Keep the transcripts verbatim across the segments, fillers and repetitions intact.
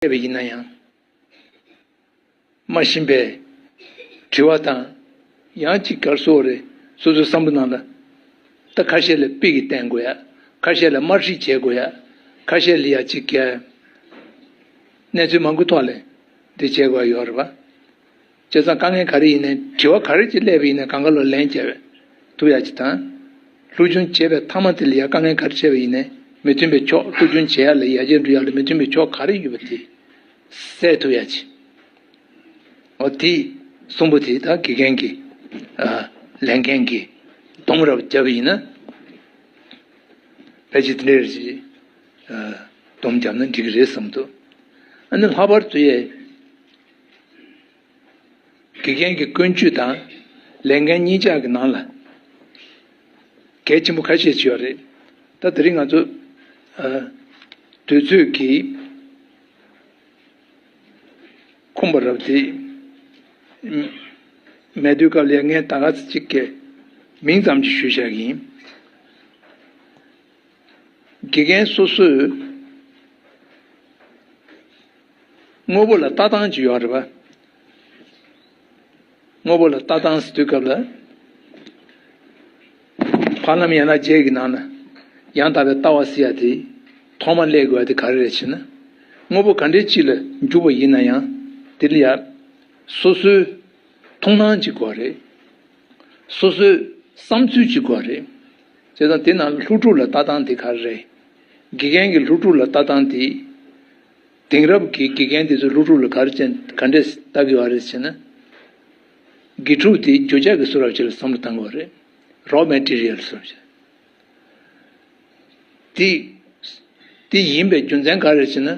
བཤད་པ་ཡིན་ན་ཡང་། མ་ཤེས་པའི་དྲི་བ་དང་། ཡང་ཅིག་ག་རེ་ཟེར་དགོས་རེད། སོ་སོའི་བསམ་བློ་ནང་ལ། ད་ཁ་ཤས་ལ་དཔེ་གི་བསྟན་དགོས་ཡ། ཁ་ཤས་ལ་དམར་ཁྲིད་བྱེད་དགོས་ཡ། ཁ་ཤས་ལ་ཡ་ཅིག་ག་གནས་ཚུལ་མང་པོའི་ཐོག་ལ་འདི་བྱེད་དགོས་ཡ་ཡོད་རེད་པ། བྱས་ཙང་དཀའ་ངལ་ག་རེ་ཡིན་ནའི། དྲི་བ་ག་རེ་ཅིག་སླེབས་པ་ཡིན་ནའི་གང་ག་ལ་ལན་བྱས་པ་ཐུབ་ཡ་ཅིག་དང་། སློབ་སྦྱོང་བྱེད་པའི་མཐའ་མ་དེ་ལ་ཡ་དཀའ་ངལ་ག་རེ་འཕྲད་པ་ཡིན་ནའི་མི་མཐུན་པའི་ཕྱོགས། སློབ་སྦྱོང་བྱེད་ཡ་ལ་ཡར་རྒྱས་འགྲོ་ཡ་ལ་མི་མཐུན་པའི་ཕྱོགས་ག་རེ་ཡོད་པ་དེ་སེལ་ཐུབ་ཡ་ཅིག་འོ་དེ་གསུམ་པོ་དེ་ད་དགེ་རྒན་གྱི་ཨ་ལས་འགན་གྱི་སྡོམ་རབ་བརྒྱབ་པ་ཡིན་ན། ཕལ་ཆེར་དེ་འདྲའི་ཅིག་ཨ་སྡོམ་བརྒྱབ་ན་འགྲིག་གི་རེད་བསམ་འདུག་ཨ་ནི་ལྷག་པར་དུ་ཡ། དགེ་རྒན་གྱི་ཀུན་སྤྱོད་དང་ལས་འགན་གཉིས་ཆ་གི་ནང་ལ་གལ་ཆེན་པོ་ཁ་ཤས་ཅིག་ཡོད་རེད། ད་དེ་རིང་ང་ཚོ་ཨ་དུས་ཚོད་ཀྱིས་ཁོམ་པ་རབ་དེ་མེད་དུས་སྐབས་ལ་ངས་ད་ག་ཚོད་ཅིག་གི་མིང་ཙམ་ཅིག་ཞུས་བཞག་གི་ཡིན། དགེ་རྒན་སོ་སོས་དངོས་པོ་ལ་ལྟ་སྟངས་ཅིག་ཡོད་རེད་པ། དངོས་པོ་ལ་ལྟ་སྟངས་ཟེར་དུས་སྐབས་ལ། ཕ་ལམ་ཡན་ལག་བརྒྱད་ཀྱི་ནང་ན་ཡང་དག་པའི་ལྟ་བ་ཟེར་ཡ་དེ་ཐོག་མ་སླེབས་དགོས་ཡ་དེ་ག་རེ་རེད་ཟེར་ན། དངོས་པོ་ག་འདྲའི་ཅིག་ལ་འཇུག་པ་ཡིན་ན་ཡང་དེ་ལ་ཡ་སོ་སོའི་མཐོང་སྣང་ཅིག་དགོས་རེད། སོ་སོའི་བསམ་ཚུལ་ཅིག་དགོས་རེད། བྱས་ཙང་དེ་ནང་ལ་སློབ་ཕྲུག་ལ་ལྟ་སྟངས་དེ་ག་རེ་རེད། དགེ་རྒན་གྱི་སློབ་ཕྲུག་ལ་ལྟ་སྟངས་དེ། དེང་རབས་ཀྱི་དགེ་རྒན་དེ་ཚོས་སློབ་ཕྲུག་ལ་ག་རེ་བྱས་ག་འདྲས་ལྟ་གི་ཡོད་རེད་ཟེར་ན། དགེ་ཕྲུག་དེ་རྒྱུ་ཆ་གི་བཟོ་འདྲ་ཅིག་ལ་བསམ་བློ་གཏང་གི་ཡོད་རེད། རོ་མེ་ཊི་རི་ཡལ་བཟོ་འདྲ་ཅིག་དེ། དེ་ཡིན་པའི་རྒྱུ་མཚན་ག་རེ་ཟེར་ན།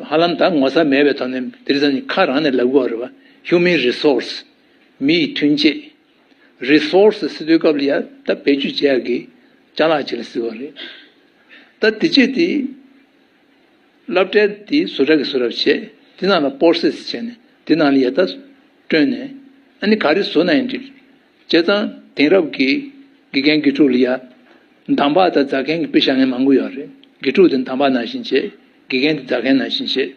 ཧ་ལམ་ད་ངོ་ཚ་མེད་པའི་ཐོག་ནས་དེ་རིང་ནས་ཁ་རང་ནས་ལབ་དགོས་རེད་པ། ཧིའུ་མན་རི་སོར་སི། མི་ཡི་ཐོན་སྐྱེད། རི་སོར་སི་ཟེར་དུས་སྐབས་ལ་ཡ་ད་བེད་སྤྱོད་བྱེད་ཡག་གི་ཅ་ལག་ཅིག་ལ་ཟེར་བ་རེད། ད་དེ་བྱས་དེ། སློབ་གྲྭའི་དེ་བཟོ་གྲྭ་གི་བཟོ་འདྲ་བྱས། དེ་ནང་ལ་པོ་རོ་སེ་སི་བྱས་ནས་དེ་ནང་ལ་ཡ་ད་སྤྲོད་ནས། ཨ་ནི་ག་རེ་བཟོ་ན་ཡང་འགྲིག་བྱས་ཙང་དེང་རབས་ཀྱི་དགེ་རྒན་དགེ་ཕྲུག་ལ་ཡ། འདམ་བག་དང་རྫ་མཁན་གྱི་དཔེ་བཞག་མཁན་མང་པོ་ཡོད་རེད། དགེ་ཕྲུག་དེ་འདམ་བག་ནང་བཞིན་བྱས། དགེ་རྒན་དེ་རྫ་མཁན་ནང་བཞིན་བྱས།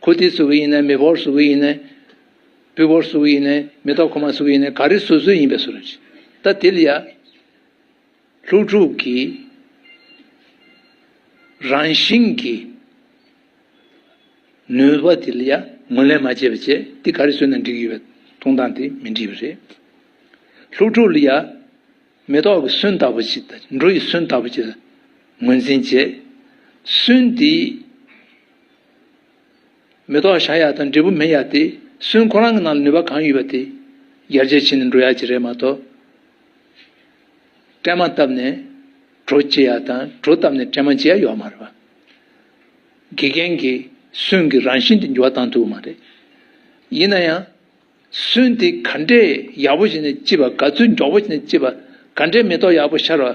ཁོ་དེ་བཟོ་གི་ཡིན་ནའི་མེ་ཕོར་བཟོ་གི་ཡིན་ནའི། སྤོས་ཕོར་བཟོ་གི་ཡིན་ནའི་མེ་ཏོག་ཁོག་མ་བཟོ་གི་ཡིན་ནའི་ག་རེ་བཟོ་བཟོ་ཡིན་པའི་བཟོ་འདྲ་ཅིག་ད་དེ་ལ་ཡ། སློབ་ཕྲུག་གི་རང་བཞིན་གྱི་ནུས་པ་དེ་ལ་ཡ་ངོས་ལེན་མ་བྱས་པ་བྱས་དེ་ག་རེ་བཟོས་ན་འགྲིག་ཡོད་པའི་མཐོང་སྟངས་དེ་མི་འགྲིག་པ་རེད། སློབ་ཕྲུག་ལ་ཡ་མེ་ཏོག་གི་སོན་ལྟ་བུ་ཅིག་དང་འབྲུ་ཡི་སོན་ལྟ་བུ་ཅིག་ངོས་འཛིན་བྱས། སོན་དེ། མེ་ཏོག་ཤར་ཡག་དང་འབྲས་བུ་སྨིན་ཡག་དེ་སོན་ཁོ་རང་གི་ནང་ལ་ནུས་པ་གང་ཡོད་པ་དེ་ཡར་རྒྱས་ཕྱིན་ནས་འགྲོ་ཡག་ཅིག་རེད་མ་གཏོགས། སྲན་མ་བཏབ་ནས་གྲོ་བྱེད་ཡག་དང་གྲོ་བཏབ་ནས་སྲན་མ་བྱེད་ཡག་ཡོད་མ་རེད་པ། དགེ་རྒན་གྱིས་སོན་གྱི་རང་བཞིན་དེ་འགྱུར་བ་བཏང་ཐུབ་ཀྱི་མ་རེད། ཡིན་ན་ཡང་། སོན་དེ་ག་འདྲས་ཡག་པོ་བྱས་ནས་སྐྱེས་པ། ག་ཚོད་མགྱོགས་པོ་བྱས་ནས་སྐྱེས་པ། ག་འདྲས་མེ་ཏོག་ཡག་པོ་ཤར་བ།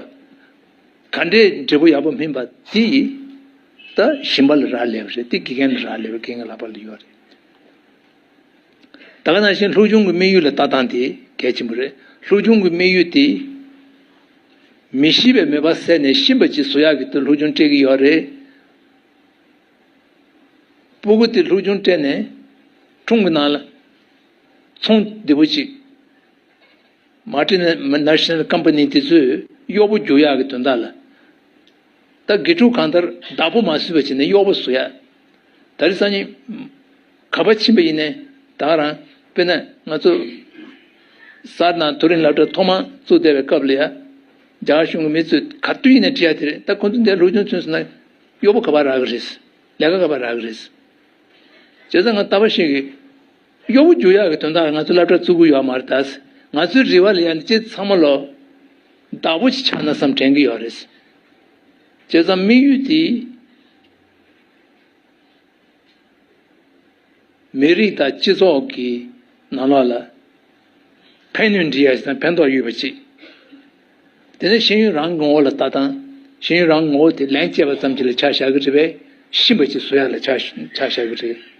ག་འདྲས་འབྲས་བུ་ཡག་པོ་སྨིན་པ་དེ་ད་ཞིང་པ་ལ་རག་ལས་པ་རེད། དེ་དགེ་རྒན་ལ་རག་ལས་པ། དགེ་རྒན་གྱི་ལག་པ་ལ་ཡོད་རེད། ད་ག་ནང་བཞིན་སློབ་སྦྱོང་གི་དམིགས་ཡུལ་ལ་ལྟ་སྟངས་དེ་གལ་ཆེན་པོ་རེད། སློབ་སྦྱོང་གི་དམིགས་ཡུལ་དེ་མི་ཤེས་པའི་མོས་པ་བསལ་ནས་ཤེས་པ་ཅིག་བཟོ་ཡག་གི་དོན་སློབ་སྦྱོང་སྤྲད་ཀྱི་ཡོད་རེད། སྤུ་གུ་དེ་སློབ་སྦྱོང་སྤྲད་ནས་ཁྲོམ་གྱི་ནང་ལ་ཚོང་བདེ་པོ་ཅིག་མལ་ཊི་ནེ་ཤ་ནལ་ཀམ་པ་ནི་དེ་ཚོས་གཡོག་པོ་རྒྱུག་ཡག་གི་དོན་དག་ལ། ད་དགེ་ཕྲུག་གང་ལྟར་བདག་པོ་མ་བཟོས་པ་བྱས་ནས་གཡོག་པོ་བཟོ་ཡག་ད་རེས་སང་ཉིན་ག་པར་ཕྱིན་པ་ཡིན་ནའི་ད་ག་རང་། དཔེར་ན་ང་ཚོ་གསར་ནང་མཐོ་རིམ་སློབ་གྲྭ་ཐོག་མ་བཙུགས་བསྡད་པའི་སྐབས་ལ་ཡ། རྒྱ་གར་གཞུང་གི་མི་ཚོས་ག་དུས་ཡིན་ནའི་དྲི་ཡག་དེ་རེད། ད་ཁོ་ཚོ་འདིར་སློབ་སྦྱོང་ཚུན་སོང་ན་གཡོག་པོ་ག་པར་རག་གི་རེད། ལས་ཀ་ག་པར་རག་གི་རེད། བྱས་ཙང་ང་ལྟ་བ་ཞིག་གིས་གཡོག་པོ་རྒྱུག་ཡག་གི་དོན་དག་ང་ཚོ་སློབ་གྲྭ་བཙུགས་ཀྱི་ཡོད་མ་རེད་ད། ང་ཚོའི་རེ་བ་ལ་ཡང་ཅི་ཚང་མ་ལོ་བདག་པོ་ཅིག་ཆགས་ན་བསམ་དྲན་གྱི་ཡོད་རེད། བྱས་ཙང་དམིགས་ཡུལ་དེ་མི་རིགས་དང་སྤྱི་ཚོགས་ཀྱི་ནང་ལོགས་ལ་ཕན་ནུས་འདྲེས་ཡག་ཅིག་དང་ཕན་ཐོགས་ཡོད་པ་ཅིག་དེ་ནས་ཤེས་ཡོན་རང་གི་ངོ་བོ་ལ་ལྟ་སྟངས། ཤེས་ཡོན་རང་གི་ངོ་བོ་དེ་ལན་བཅད་པ་ཙམ་ཞིག་ལ་ཆ་བཞག་གི་རེད་པས། ཤེས་པ་ཅིག་བཟོ་ཡག་ལ་ཆ་ཆ་བཞག་གི་རེད།